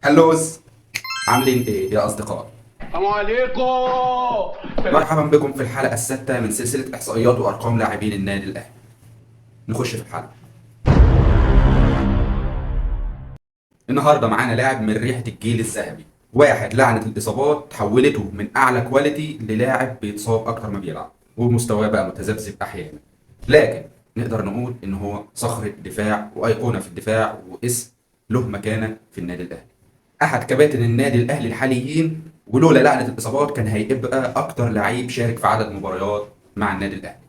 هلوز، عاملين ايه يا اصدقاء؟ السلام عليكم. مرحبا بكم في الحلقة السادسة من سلسلة احصائيات وارقام لاعبين النادي الاهلي. نخش في الحلقة. النهارده معانا لاعب من ريحه الجيل الذهبي، واحد لعنه الاصابات حولته من اعلى quality للاعب بيتصاب اكتر ما بيلعب، ومستواه بقى متذبذب احيانا، لكن نقدر نقول ان هو صخرة دفاع وايقونه في الدفاع واسم له مكانه في النادي الاهلي. احد كباتن النادي الاهلي الحاليين، ولولا لعنه الاصابات كان هيبقى اكتر لعيب شارك في عدد مباريات مع النادي الاهلي.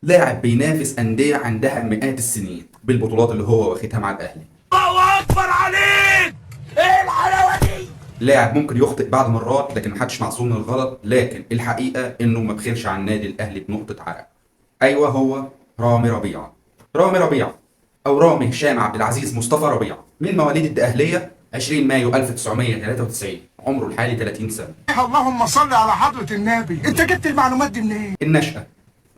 لاعب بينافس اندية عندها مئات السنين بالبطولات اللي هو واخدها مع الاهلي. الله اكبر عليك، ايه الحلاوة دي؟ لاعب ممكن يخطئ بعض مرات لكن محدش معصوم من الغلط، لكن الحقيقة انه ما بخلش على النادي الاهلي بنقطة عرق. ايوه، هو رامي ربيعة. رامي ربيعة او رامي هشام عبد العزيز مصطفى ربيعة، من مواليد الدقهليه 20 مايو 1993، عمره الحالي 30 سنة. اللهم صل على حضرة النبي، انت جبت المعلومات دي منين؟ النشأة: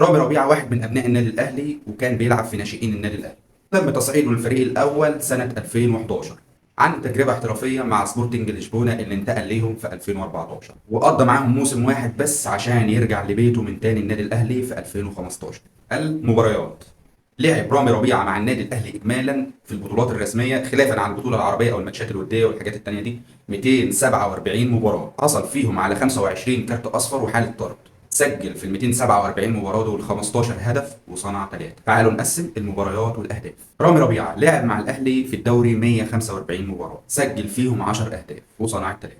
رامي ربيعة واحد من أبناء النادي الأهلي، وكان بيلعب في ناشئين النادي الأهلي. تم تصعيده للفريق الأول سنة 2011. عنده تجربة احترافية مع سبورتنج لشبونة اللي انتقل ليهم في 2014، وقضى معاهم موسم واحد بس عشان يرجع لبيته من تاني النادي الأهلي في 2015. المباريات: لعب رامي ربيعة مع النادي الأهلي إجمالا في البطولات الرسمية خلافا عن البطولة العربية أو الماتشات الودية والحاجات التانية دي 247 مباراة، حصل فيهم على 25 كارت أصفر وحالة طرد. سجل في ال 247 مباراة دول 15 هدف وصنع 3. تعالوا نقسم المباريات والأهداف. رامي ربيعة لعب مع الأهلي في الدوري 145 مباراة، سجل فيهم 10 أهداف وصنع 3.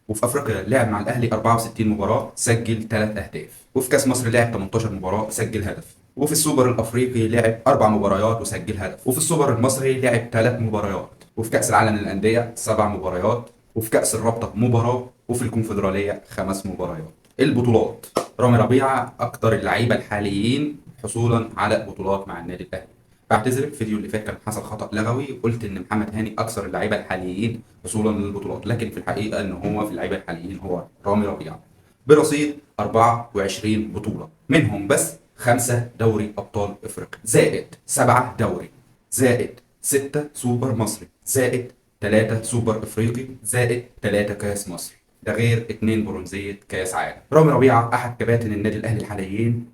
وفي افريقيا لعب مع الاهلي 64 مباراة، سجل 3 اهداف. وفي كاس مصر لعب 18 مباراة، سجل هدف. وفي السوبر الافريقي لعب 4 مباريات وسجل هدف. وفي السوبر المصري لعب 3 مباريات. وفي كاس العالم للاندية 7 مباريات. وفي كاس الرابطة مباراة. وفي الكونفدراليه 5 مباريات. البطولات: رامي ربيعة اكتر اللعيبة الحاليين حصولا على بطولات مع النادي الاهلي. بعتذر، الفيديو اللي فات كان حصل خطأ لغوي، قلت ان محمد هاني اكثر اللعيبة الحاليين حصولا للبطولات، لكن في الحقيقة ان هو في اللعيبة الحاليين هو رامي ربيعة برصيد 24 بطوله، منهم بس 5 دوري ابطال افريقيا، زائد 7 دوري، زائد 6 سوبر مصري، زائد 3 سوبر افريقي، زائد 3 كاس مصر، ده غير 2 برونزيه كاس عالم. رامي ربيعة احد كباتن النادي الاهلي الحاليين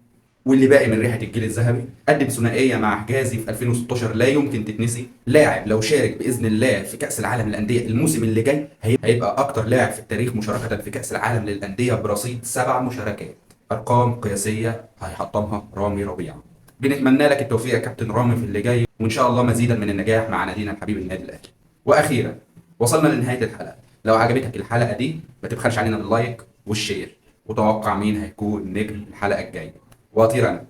واللي باقي من ريحه الجيل الذهبي. قدم ثنائية مع حجازي في 2016 لا يمكن تتنسي. لاعب لو شارك باذن الله في كاس العالم للاندية الموسم اللي جاي هيبقى اكتر لاعب في التاريخ مشاركة في كاس العالم للاندية برصيد 7 مشاركات، ارقام قياسية هيحطمها رامي ربيعة. بنتمنى لك التوفيق يا كابتن رامي في اللي جاي، وان شاء الله مزيدا من النجاح مع نادينا الحبيب النادي الاهلي. واخيرا وصلنا لنهاية الحلقة. لو عجبتك الحلقة دي ما تبخلش علينا بال like وال share، وتوقع مين هيكون نجم الحلقة الجاية. واطير انا.